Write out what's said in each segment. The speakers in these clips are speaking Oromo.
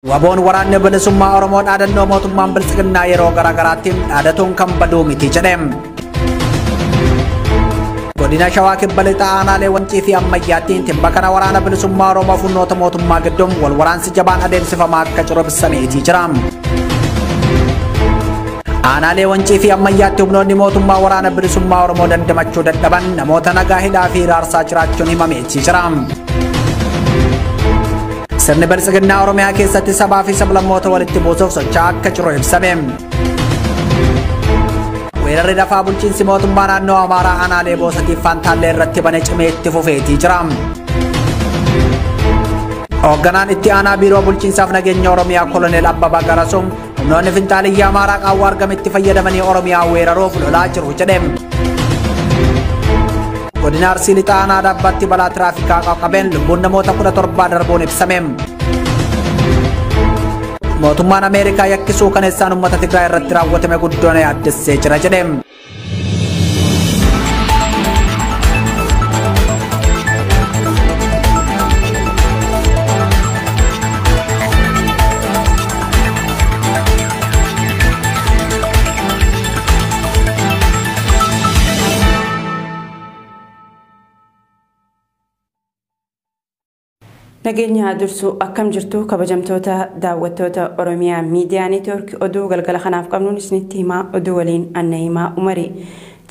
Waboon waraanni bilisummaa Oromoo dhaadannoo mootummaan biltsiginnaa yeroo garaagaraatti dhaadatuun kan baduu miti jedhe. Godina Shawaa Kibba Lixaa aanaalee Wancii fi Ammayyaatti tibba kana waraana bilisummaa Oromoo humnoota mootummaa gidduun wal waraansi jabaan adeemsifamaa akka jiru ibsameetii jira. Aanaalee Wancii fi Ammayyaatti humnoonni mootummaa waraana bilisummaa Oromoo dandamachuu dadhaban namoota nagaa hidhaa fi hiraarsaa jiraachuun himameetii jira. Sirni biltsiginnaa Oromiyaa keessatti sabaa fi sablammoota walitti buusuuf socho'aa akka jiru ibsame. Weerarri lafaa bulchiinsi mootummaa naannoo Amaaraa aanaalee Boosatiif Fantaallee irratti bane cimee itti fufeetii jira. Hoogganaan itti aanaa biiroo bulchiinsaaf nageenya Oromiyaa Koloneel Abbabaa Garasuum humnoonni finxaaliyyaa Amaaraa qaawwa argametti fayyadamanii Oromiyaa weeraruuf lolaa jiru jedhe. Godina Arsii Lixaa aanaa Daabbaatti balaa tiraafikaa qaqqabeen lubbuun namoota 17 darbuun ibsame. Mootummaan Ameerikaa yakkisuu kaneessaan uummata Tigraay irratti raawwatame guddoon yaaddessee jira jedhe. Nageenya dursuu akkam jirtu kabajamtoota daawwattoota Oromiyaa Miidiyaa Neetwoork oduu galgala kanaaf qabnuun isinitti himaa oduu waliin Anna Himaa Umarii.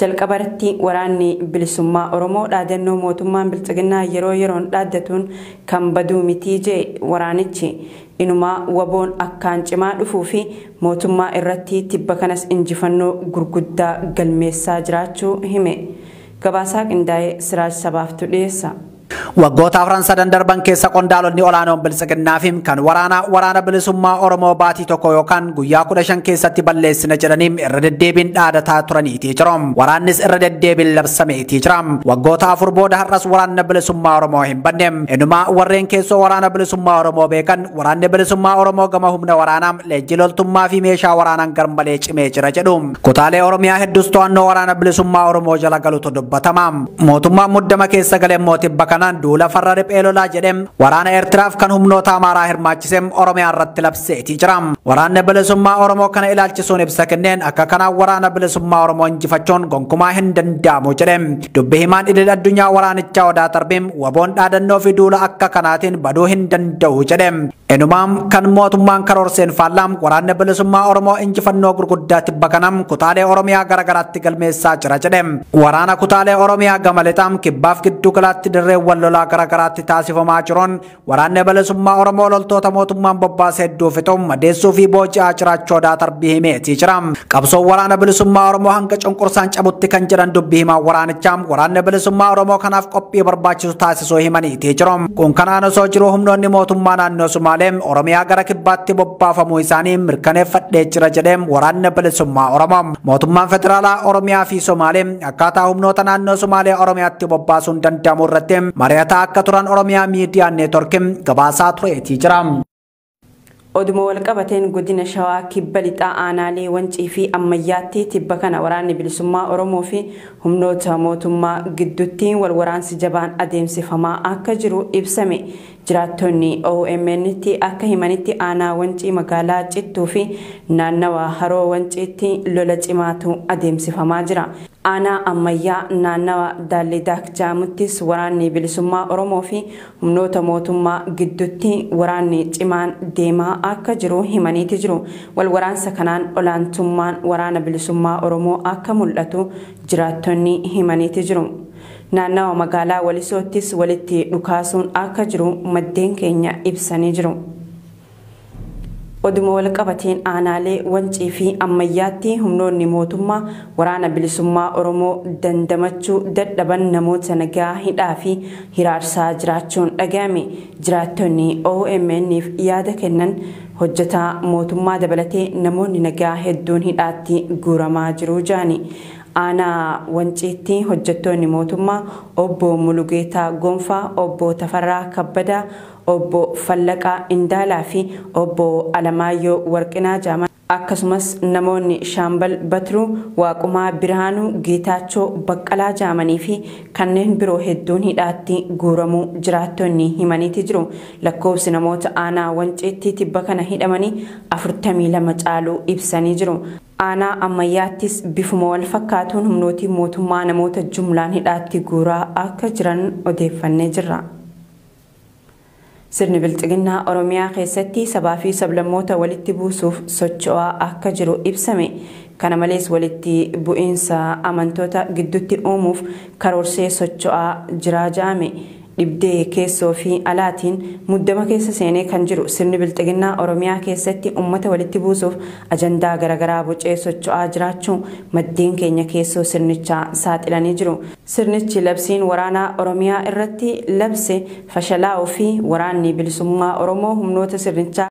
Jalqabarratti waraanni bilisummaa Oromoo dhaadannoo mootummaan biltsiginnaa yeroo yeroon dhaaddatuun kan baduu mitii jee waraanichi inumaa waboon akkaan cimaa dhufuu fi mootummaa irratti tibba kanas injifannoo gurguddaa galmeessaa jiraachuu hime. Gabaasaa qindaa'ee Siraaj Sabaaftu dhiyeessa. Waggoota afran sadan darban keessa qondaalonni olaanoon biltsiginnaa fi kan waraana waraana bilisummaa Oromoo baatii tokko yookaan guyyaa 15 keessatti balleessina jedhanii irra deddeebiin dhaadataa turaniitii jiru. Waraannis irra deddeebiin labsameetii jira. Waggoota afur booda har'as waraanni bilisummaa Oromoo hin badne. Inumaa warreen keessoo waraana bilisummaa Oromoo beekan waraanni bilisummaa Oromoo gama humna waraanaa leenjii loltummaa fi meeshaa waraanaan garmalee cimee jira jedhu. Kutaalee Oromiyaa hedduus to'annoo waraana bilisummaa Oromoo jala galutu dubbatama. Mootummaan muddama keessa galee mootii kanaan duula farra riphee lolaa jedhem waraana Eertiraaf kan humnoota Amaaraa hirmaachisem Oromiyaa irratti labseetii jira. Waraanni bilisummaa Oromoo kana ilaalchisuun ibsa kenneen akka kanaan waraana bilisummaa Oromoo injifachuun gonkumaa hin danda'amu jedhem. Dubbi himaan idil addunyaa waraanichaa Odaa Tarbiim waboon dhaadannoo fi duula akka kanaatiin baduu hin danda'u jedhem. Inumaam kan mootummaan karoorseen faallaam waraanni bilisummaa Oromoo injifannoo gurguddaa tibba kanam kutaalee Oromiyaa garaagaraatti galmeessaa jira jedhem. Waraana kutaalee Oromiyaa gama lixaam kibbaaf giddu galaatti dirreewwan lolaa garaagaraatti taasifamaa jiruun waraanni bilisummaa Oromoo loltoota mootummaan bobbaase hedduu fixuun madeessuu fi booji'aa jiraachuu Odaa Tarbii himeetii jira. Qabsoon waraana bilisummaa Oromoo hanga cunqursaan cabutti kan jedhan dubbii himaa waraanichaa waraanni bilisummaa Oromoo kanaaf qophii barbaachisu taasisuu himaniitii jiru. Kun kanaan osoo jiru humnoonni mootummaa naannoo Sumaalee Oromiyaa gara kibbaatti bobbaafamuu isaanii mirkaneeffadhee jira jedhee waraanni bilisummaa Oromoo. Mootummaan federaalaa Oromiyaa fi Sumaalee akkaataa humnoota naannoo Sumaalee Oromiyaatti bobbaasuun danda'amu irratti mari'ataa akka turan Oromiyaa Miidiyaa Neetworkiin gabaasaa tureetii jira. Oduma walqabateen godina Shawaa Kibba Lixaa aanaalee Wancii fi Ammayyaatti tibba kana waraanni bilisummaa Oromoo fi humnoota mootummaa gidduutti wal waraansi jabaan adeemsifamaa akka jiru ibsame. Jiraattonni OMN'tti akka himanitti aanaa Wancii magaalaa Cittuu fi naannawa Haroo Wanciitti lola cimaatu adeemsifamaa jira. Aanaa Ammayyaa naannawa Daallidaak Jaamuttis waraanni bilisummaa Oromoo fi humnoota mootummaa gidduutti waraanni cimaan deemaa akka jiru himaniiti jiru. Wal waraansa kanaan olaantummaan waraana bilisummaa Oromoo akka mul'atu jiraattonni himaniiti jiru. Naannawa magaalaa Walisoottis walitti dhukaasuun akka jiru maddeen keenya ibsanii jiru. Oduma walqabateen aanaalee Wancii fi Ammayyaatti humnoonni mootummaa waraana bilisummaa Oromoo dandamachuu dadhaban namoota nagaa hidhaa fi hiraarsaa jiraachuun dhaga'ame. Jiraattonni OMN'f yaada kennan hojjetaa mootummaa dabalatee namoonni nagaa hedduun hidhaatti guuramaa jiru jaani. Aanaa Wanciitti hojjettoonni mootummaa obbo Mulugeetaa Gonfaa, obbo Tafarraa Kabbadaa, obbo Fallaqaa Indaalaa fi obbo Alamaayyoo Warqinaa Jaamaa Akkasumas namoonni Shaambal Batiruu, Waaqumaa Birhaanuu, Geetaachoo Baqqalaa Jaamanii fi kanneen biroo hedduun hidhaatti guuramuu jiraattonni himaniiti jiru. Lakkoofsi namoota aanaa Wanciitti tibba kana hidhamanii 42 caaluu ibsanii jiru. Aanaa Ammayyaattis bifuma wal fakkaatuun humnootii mootummaa namoota jumlaan hidhaatti guuraa akka jiran odeeffannee jirra. Sirni Bilxiginnaa Oromiyaa keessatti sabaa fi sablammoota walitti buusuuf socho'aa akka jiru ibsame. Kana malees walitti bu'iinsa amantoota gidduutti uumuuf karoorsee socho'aa jiraa ja'ame. Dhibdee keessoo fi alaatiin muddama keessa seenee kan jiru sirni Bilxiginnaa Oromiyaa keessatti uummata walitti buusuuf ajandaa garaagaraa bocee socho'aa jiraachuu maddeen keenya keessoo sirnichaa saaxilanii jiru. Sirnichi labsiin waraanaa Oromiyaa irratti labse fashalaa'uu fi waraanni bilisummaa Oromoo humnoota sirnichaa